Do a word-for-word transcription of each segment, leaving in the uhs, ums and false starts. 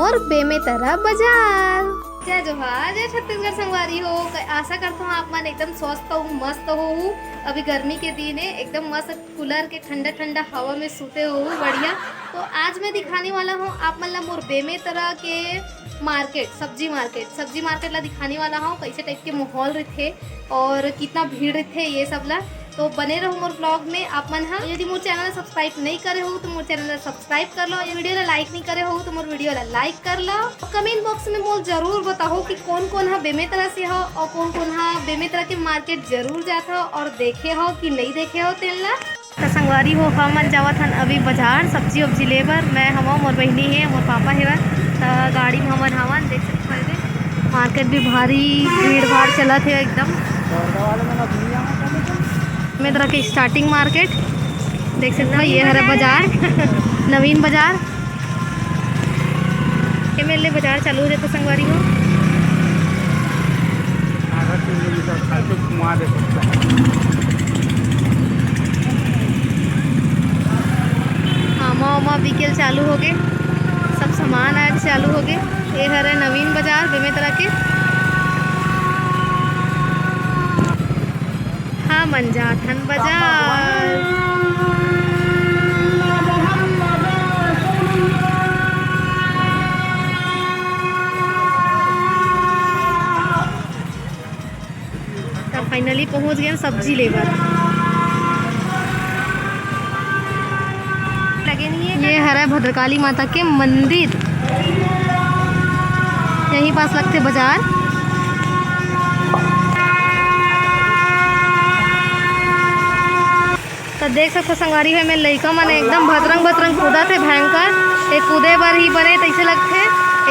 और बेमेतरा बाजार। जय जोहार, जय छत्तीसगढ़ संगवारी हो। क-, आशा करता हूँ आप मन एकदम स्वस्थ हो, मस्त हो। अभी गर्मी के दिन है, एकदम मस्त कूलर के ठंडा ठंडा हवा में सूते हो, बढ़िया। तो आज मैं दिखाने वाला हूँ आप मन ला मोर बेमेतरा के मार्केट, सब्जी मार्केट, सब्जी मार्केट ला दिखाने वाला हूँ, कैसे टाइप के माहौल रहिथे और कितना भीड़ रहिथे, ये सब ला। तो बने रहो मोर ब्लॉग में आप मन हा। यदि मोर चैनल ला सब्सक्राइब नहीं करे हो तो मोर चैनल ला सब्सक्राइब कर लो, वीडियो ला लाइक नहीं करे हो तो मोर वीडियो ला लाइक कर लो। कमेंट बॉक्स में मोल जरूर बताओ कि कौन कौन हा बेमेतरा से हो और कौन कौन हा बेमेतरा के मार्केट जरूर जात हो और देखे हो कि नहीं देखे हो तेन ला। त संगवारी हो, हमन जावत हन अभी बाजार सब्जी उब्जी ले बर। मैं हवं, मोर बहिनी हे, मोर पापा हेवय। त गाड़ी में हमन हवन, देख सकत हव एदे। मार्केट भी भारी भीड़ भाड़ चलत हे एकदम। में तरह के स्टार्टिंग मार्केट देख सकत हव, ये हरे बाजार, नवीन बाजार। एमे ले बाजार चालू हो जाथे संगवारी हो। आधा तीन किलोमीटर खाली घुमा दे सकता है। आमा उमा बिकेल चालू हो गे, सब सामान आए चालू हो गे। ये हरे नवीन बाजार बेमेतरा के। हमन जाथन बाजार। त finally पहुंच गए सब्जी लेबर। लगे नहीं है। ये हरे भद्रकाली माता के मंदिर, यहीं पास लगथे बाजार। त देख सकथो संगवारी हो, एमे लइका मन एकदम भतरंग भतरंग कूदत हे, भयंकर। ए कूदे बर ही बने तइसे लगथे,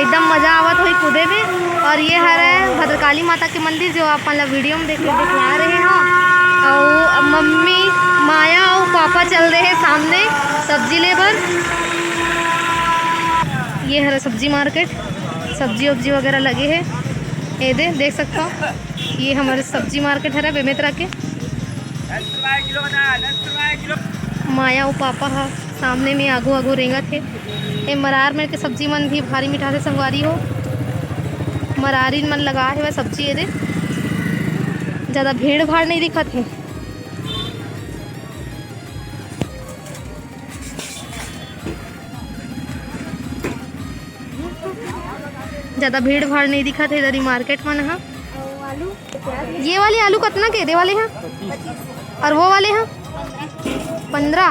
एकदम मजा आवत होही कूदे में। और ये हरे भद्रकाली माता के मंदिर, जो आप मन ला वीडियो में देख, दिखला रहे हो। अउ मम्मी, माया अउ पापा चल रहे हैं सामने सब्जी ले बर। ये हरे सब्जी मार्केट, सब्जी उब्जी वगैरह लगे हे। ये दे, देख सकथो, ये हमर सब्जी मार्केट हरे बेमेतरा के। माया अउ पापा ह सामने में आगू आगू रेंगत हे। ए मरार मन के सब्जी मन भी भारी मिठाथे संगवारी हो। मरारिन मन लगा हेवय सब्जी, एदे जादा भीड़ भाड़ नइ दिखत हे। ज्यादा भीड़ भाड़ नहीं दिखत हे इधर ही मार्केट मन ह। ये वाले आलू कतना के दे वाले ह? और वो वाले ह पंद्रह।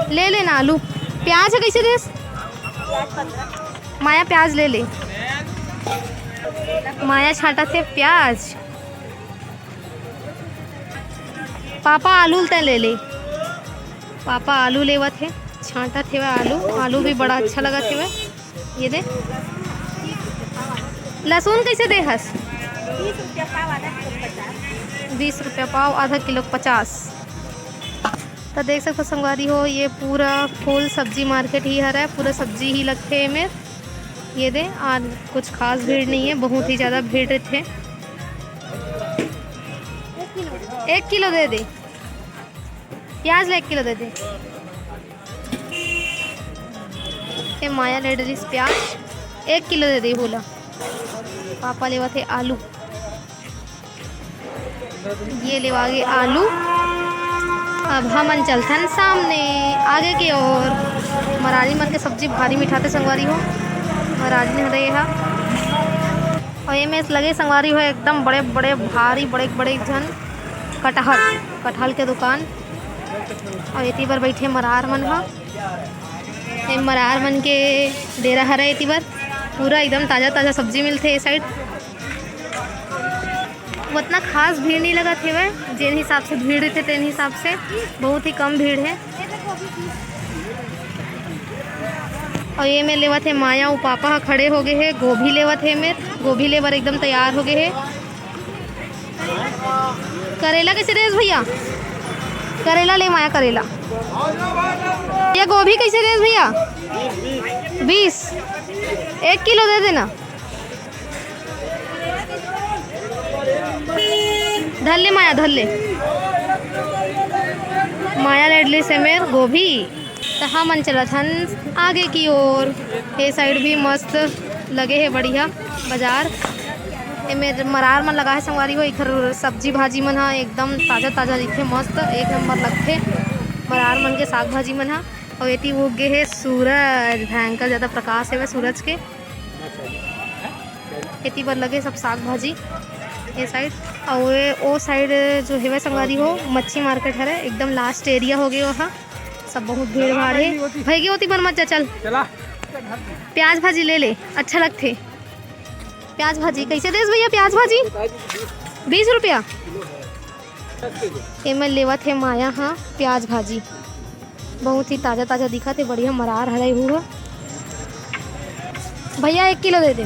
ले लेना आलू। प्याज ह कैसे देस? माया प्याज ले ले। माया छांटत हे प्याज। पापा आलू ल तैं ले ले। पापा आलू लेवत हे, छांटत हेवय आलू। आलू भी बड़ा अच्छा लगत हेवय। ये दे, लहसुन कैसे दे हस? बीस रुपया पाव, आधा किलो पचास। त देख सकथो संगवारी हो, ये पूरा फुल सब्जी मार्केट ही हरय, पूरा सब्जी ही लगथे एमेर। ये दे, आज कुछ खास भीड़ नहीं है, बहुत ही ज्यादा भीड़ रहिथे। एक किलो दे दे, प्याज ले एक किलो दे दे। ए माया ले डरिस प्याज, एक किलो दे दे बोला। पापा लेवत हे आलू। ये लेवा गे आलू। अब हमन चलथन सामने आगे के ओर। मरारी मन के सब्जी भारी मिठाथे संगवारी हो। मरारी ने हरे हा। और ये में लगे संगवारी हो एकदम बड़े बड़े भारी बड़े बड़े झन कटहल, कटहल के दुकान। और एती बर बैठे मरार मन ह। ये मरार मन के डेरा हरे एती बर। पूरा एकदम ताजा ताजा सब्जी मिलथे ये साइड। उतना खास भीड़ नहीं लगत हेवय, जेन हिसाब से भीड़ रहिथे तेन हिसाब से बहुत ही कम भीड़ है। और ये में लेवत हे माया अउ पापा ह खड़े हो गए हे, गोभी लेवत हे में, गोभी लेबर एकदम तैयार हो गए हे। करेला कैसे देस भैया? करेला ले माया, करेला। ये गोभी कैसे देस भैया? बीस। एक किलो दे देना। धर ले माया, धर ले। माया ले डरिस एमेर गोभी। त हमन चलत हन आगे की ओर। ये side भी मस्त लगे हे बढ़िया बाजार। एमे मरार मन लगा हे संगवारी हो, एखर सब्जी भाजी मन ह एकदम ताजा ताजा दिखथे, मस्त एक नंबर लगथे मरार मन के साग भाजी मन ह। अउ एती उग गे हे सूरज, भयंकर ज्यादा प्रकाश हेवय सूरज के। एती बर लगे सब साग भाजी ए side। अउ ए ओ side जो हेवय संगवारी हो, मच्छी market हरे, एकदम last area हो गे ओहा। सब बहुत भीड़ भाड़ हे। भई गे ओती बर मत जा, चल। चला। प्याज भाजी ले ले, अच्छा लगथे। प्याज भाजी कैसे देस भैया? प्याज भाजी बीस रुपया। एमे लेवत हे माया ह प्याज भाजी, बहुत ही ताजा ताजा दिखत हे, बढ़िया मरार हरे हू ह। भैया एक किलो दे दे,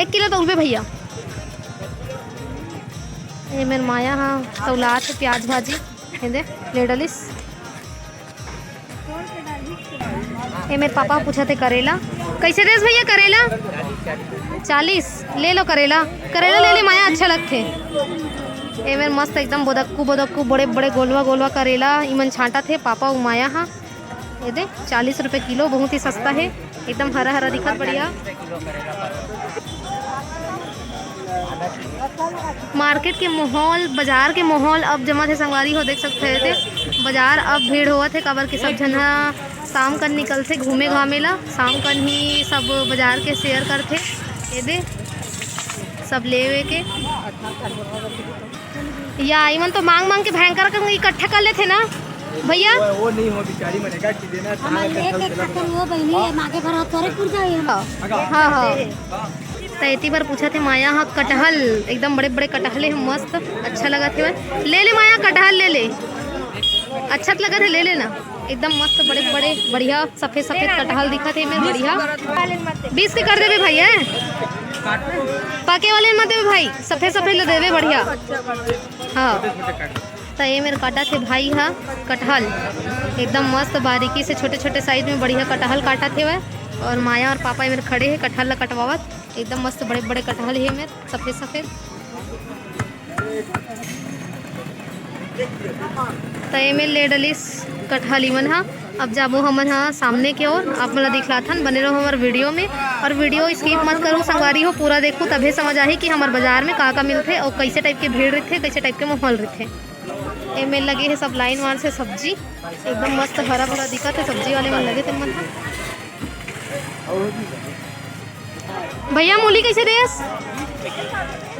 एक किलो तौलबे भैया। एमेर माया ह तौलात हे प्याज भाजी, ये दे ले डलिस। ए मेरे पापा पूछत हे करेला कैसे देस भैया? करेला चालीस। ले लो करेला, करेला ले ले माया, अच्छा लगथे। ए मेरे मस्त एकदम बोदक्कू बोदक्कू बड़े बड़े गोलवा गोलवा करेला इमन छांटत हे पापा अउ माया हा। ये दे चालीस रुपये किलो, बहुत ही सस्ता हे, एकदम हरा हरा दिखत बढ़िया। मार्केट के माहौल, बाजार के माहौल अब जमत हे संगवारी हो, देख सकत हे एदे बाजार अब भीड़ होवत हे, काबर कि सब झन ह शाम कन निकलथे घूमे घामे ला, शाम कन ही सब बाजार के sale करथे एदे सब लेवे के। या इमन तो मांग मांग के भयंकर कन इकट्ठा कर लेथे ना भैया। वो, वो नहीं हो बेचारी, मने का कि देना हम चाहे एक तो एक चल खातिर वो बहिनी है, मागे भर तोरे पुर जाए हम। हाँ, हाँ। त एती बर पूछत हे माया ह कटहल, एकदम बड़े बड़े कटहल हे, मस्त अच्छा लगत हे। ले ले माया, कटहल ले ले, अच्छा त लगत हे, ले लेना। एकदम मस्त बड़े बड़े बढ़िया सफेद सफेद कटहल दिखत हे एमेर, बढ़िया। बीस के कर देबे भाई, है पके वाले मत देबे भाई, सफेद सफेद ले देबे बढ़िया। हाँ। त ये मेर काटत हे भाई हा कटहल, एकदम मस्त बारीकी से छोटे छोटे size में बढ़िया कटहल काटत हेवय। और माया और पापा ये मेर खड़े हे कटहल ला कटवावत, एकदम मस्त बड़े बड़े कटहल हे मेर सफेद सफेद। त ये मेर ले डलिस कटहल इमन हा। अब जाबो हमन हा सामने के ओर, आप मन ला दिखलाथन, बने रहो हमर video में। और video skip मत करू संगवारी हो, पूरा देखू तभे समझ आही कि हमर बाजार में का का मिलथे और कैसे type के भीड़ रहिथे, कैसे type के माहौल रहिथे। एमे लगे हे सब line वार से सब्जी, एकदम मस्त हरा भरा दिखत हे सब्जी वाले मन लगे ते मन ह। भैया मूली कैसे देस?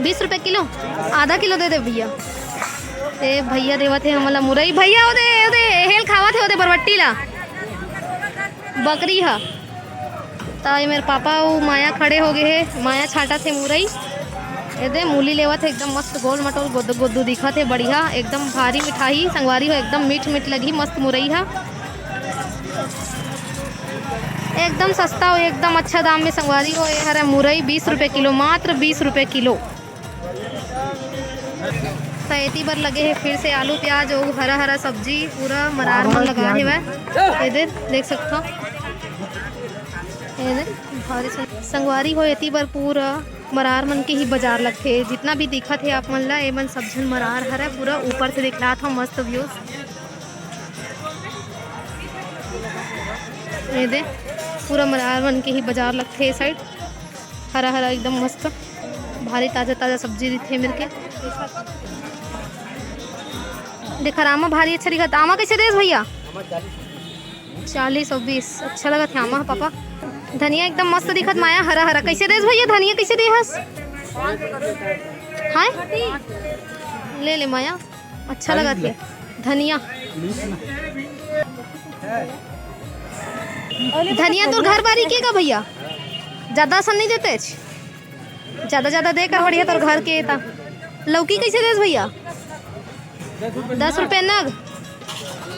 बीस रुपए किलो, आधा किलो दे दे भैया। ए भैया देवत हे हमला मुरई, भैया ओ दे, ओ दे हेल खावत हे ओ दे बरबट्टी ला, बकरी हा। त ये मेर पापा अउ माया खड़े हो गे हे, माया छांटत हे मुरई। ए दे मूली लेवत हे, एकदम मस्त गोल मटोल गोद-, गोद्दू दिखत हे, बढ़िया एकदम भारी मिठाई संगवारी हो, एकदम मीठ मीठ लगही मस्त मुरई हा। एकदम सस्ता अउ एकदम अच्छा दाम में संगवारी हो। ए हरा मुरई बीस रुपये किलो, मात्र बीस रुपये किलो। त एती बर लगे हे फिर से आलू प्याज अउ हरा हरा सब्जी पूरा मरार मन लगा हेवय। ए दे देख सकथव, ए दे भारी सुन-, संगवारी हो एती बर पूरा मरार मन के ही बाजार लगथे। जितना भी दिखत हे आप मन ला, ए मन सब झन मरार हरय। पूरा ऊपर से दिखलात हव मस्त views। ए दे पूरा मरार मन के ही बाजार लगथे ए side। हरा हरा एकदम मस्त, भारी ताजा ताजा सब्जी रहिथे मेर के। देखा रामा भारी अच्छा दिखत। आमा कैसे देस भैया? चालीस अउ बीस। अच्छा लगत हे आमा ह पापा। धनिया एकदम मस्त दिखत माया, हरा हरा। कैसे देस भैया धनिया, कैसे दे हस? हाय ले ले माया, अच्छा लगत हे धनिया। धनिया तोर घर बारी के का भैया? ज्यादा असन नहीं देते? ज्यादा ज्यादा दे कर बढ़िया तोर घर के ता। लौकी कैसे देस भैया? दस रुपये नग।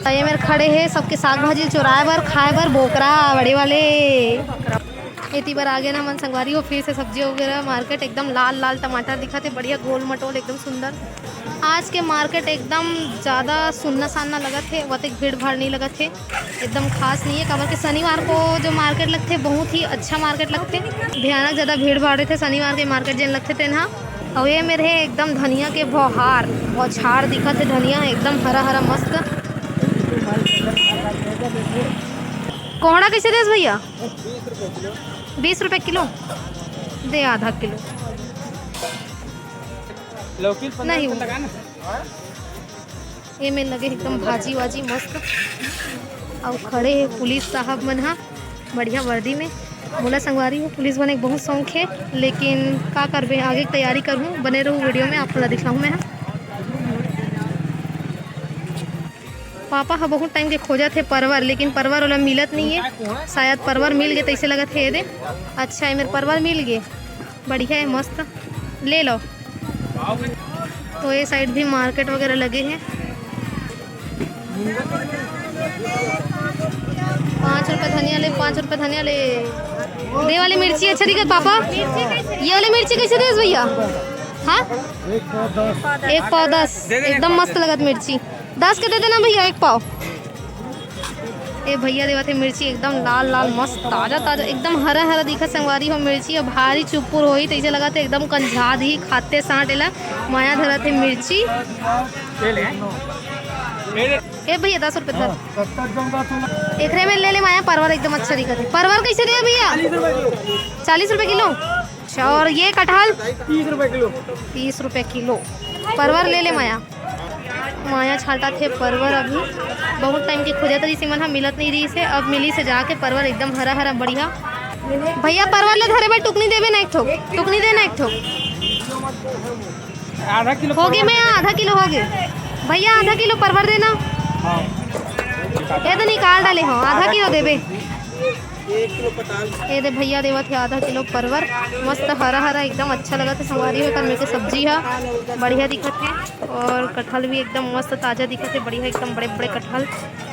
त ये मेर खड़े हे सबके साग भाजी चोराए बर, खाए बर बोकरा बड़े वाले। एती बर आगे ना मन संगवारी हो, फिर से सब्जी वगैरह मार्केट एकदम लाल लाल टमाटर दिखत हे, बढ़िया गोल मटोल एकदम सुंदर। आज के मार्केट एकदम ज़्यादा सुन्ना सान्ना लगत हे, वतेक भीड़ भाड़ नहीं लगत हे। एकदम खास नहीं है, काबर के शनिवार को जो मार्केट लगथे बहुत ही अच्छा मार्केट लगथे, भयानक ज़्यादा भीड़ भाड़ रहिथे शनिवार के मार्केट जेन लगथे तेन ह। अउ ये मेर हे एकदम धनिया के बौछार, बौछार दिखत हे धनिया एकदम हरा हरा मस्त। कोहड़ा कैसे देस भैया? बीस रुपए किलो। दे आधा किलो। लौकी नहीं। ये में लगे एकदम भाजी वाजी मस्त। अउ खड़े हे पुलिस साहब मन ह बढ़िया वर्दी में। मोला संगवारी हो, पुलिस बने के बहुत शौक हे, लेकिन का करबे, आगे के तैयारी करहूँ। बने रहू वीडियो में, आप ला दिखाहूँ मैं ह। पापा ह बहुत टाइम के खोजत हे परवर, लेकिन परवर ओला मिलत नहीं है। शायद परवर मिल गे तैसे लगत हे। ये दे, अच्छा, ये मेर परवर मिल गे, बढ़िया है, मस्त, ले लो। तो ये साइड भी मार्केट वगैरह लगे हैं। पाँच रुपये धनिया ले, पाँच रुपये धनिया ले। दे वाली मिर्ची अच्छा दिखत पापा। ये वाली मिर्ची कैसे देस भैया? हाँ, एक पाव दस। एकदम मस्त लगत मिर्ची। दस के दे देना भैया, एक पाव। ए भैया देवत हे मिर्ची एकदम लाल लाल, मस्त, ताजा ताजा, एकदम हरा हरा दिखत संगवारी हो। मिर्ची अब भारी चुपुर होही, तैसे लगत हे एकदम कंझा दिही, खाते सांट एला माया धरत हे मिर्ची। ले ले। ले ले। ए भैया, दस रुपये धर। एकरे में ले ले माया, परवर एकदम अच्छा दिखत हे। परवर कैसे दे भैया? चालीस रुपये किलो। अच्छा, और ये कटहल? तीस रुपये किलो। तीस रुपये किलो। परवर ले ले माया। माया छांटत हे परवर। अभी बहुत टाइम के खोजत रहिस, इमन ह मिलत नहीं रहिस हे, अब मिलिस हे जाके परवर एकदम हरा हरा बढ़िया। भैया परवर ले धरे बर टुकनी देबे ना एक ठो, टुकनी देना एक ठो। आधा किलो हो गे, परवर। मैं आधा किलो हो गे। भैया आधा किलो परवर देना। हाँ। ये तो निकाल डाले हो, आधा किलो देबे। एक किलो पताल। ये दे भैया देवत हे आधा किलो परवर, मस्त हरा हरा एकदम अच्छा लगत हे संगवारी हो। एकर में के सब्जी ह बढ़िया दिखत हे और कटहल भी एकदम मस्त ताजा दिखत हे, बढ़िया एकदम बड़े बड़े कटहल।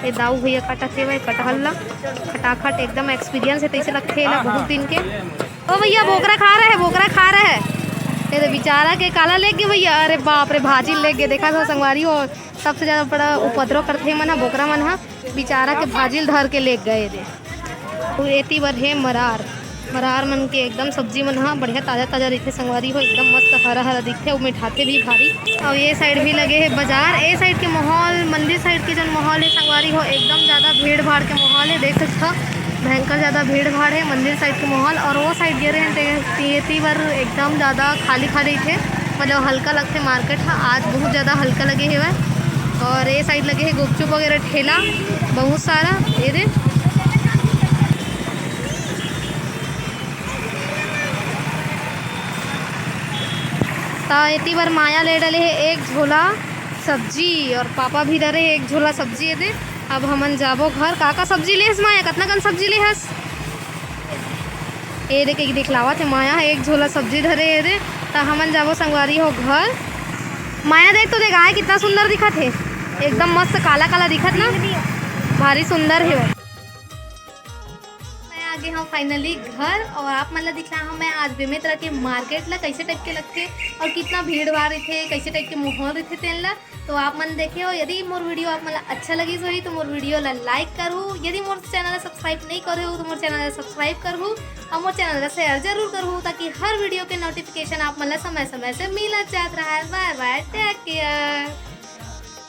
ये दाऊ भैया काटत हे वह कटहल ला खटाखट, एकदम एक्सपीरियंस हे तैसे लगथे एला बहुत दिन के। ओ भैया बोकरा खा रहे, बोकरा खा रहे। ये दे बेचारा के काला लेग गे भैया, अरे बाप रे, भाजी लेग गे। देखा तो संगवारी हो, सबसे ज्यादा बड़ा उपद्रव करथे मन ह, बोकरा मन ह। बेचारा के भाजी ल धर के लेग गे दे। अउ एती बर हे मरार, मरार मन के एकदम सब्जी मन ह बढ़िया ताजा ताजा रहिथे संगवारी हो, एकदम मस्त हरा हरा दिखथे अउ मिठाथे भी भारी। अउ ये साइड भी लगे हे बाजार। ए साइड के माहौल, मंदिर साइड के जौन माहौल हे संगवारी हो, एकदम ज्यादा भीड़ भाड़ के माहौल हे। देख सकत हो भयंकर ज्यादा भीड़ भाड़ हे मंदिर साइड के माहौल। अउ वो साइड गे रहे ते, एती बर एकदम ज्यादा खाली खाली रहिथे, मतलब हल्का लगथे मार्केट ह। आज बहुत ज्यादा हल्का लगे हेवय। अउ ये साइड लगे हे गुपचुप वगैरह ठेला बहुत सारा। ये दे, त एती बर माया ले डले हे एक झोला सब्जी अउ पापा भी धरे हे एक झोला सब्जी। ये दे, अब हमन जाबो घर। का का सब्जी ले हस माया? कतना कन सब्जी ले हस? ए देख, एक दिखलावत हे माया ह, एक झोला सब्जी धरे हे रे। त हमन जाबो संगवारी हो घर। माया देख तो देख, आय कितना सुंदर दिखत हे, एकदम मस्त काला काला दिखत ना, भारी सुंदर हे। मैं आ गे हूँ finally घर अउ आप मन ला दिखला हूँ मैं आज बेमेतरा के मार्केट ला कैसे टाइप के लगथे अउ कितना भीड़ भाड़ रहिथे, कैसे टाइप के माहौल रहिथे तेन ला। तो आप मन देखे हो, यदि मोर वीडियो आप मन ला अच्छा लगिस होही तो मोर वीडियो ला लाइक करहू, यदि मोर चैनल ला सब्सक्राइब नहीं करे हो तो मोर चैनल ला सब्सक्राइब करहू अउ मोर चैनल ला शेयर जरूर करहू, ताकि हर वीडियो के नोटिफिकेशन आप मन ला समय समय से मिलत जात रहे। बाय बाय, टेक केयर।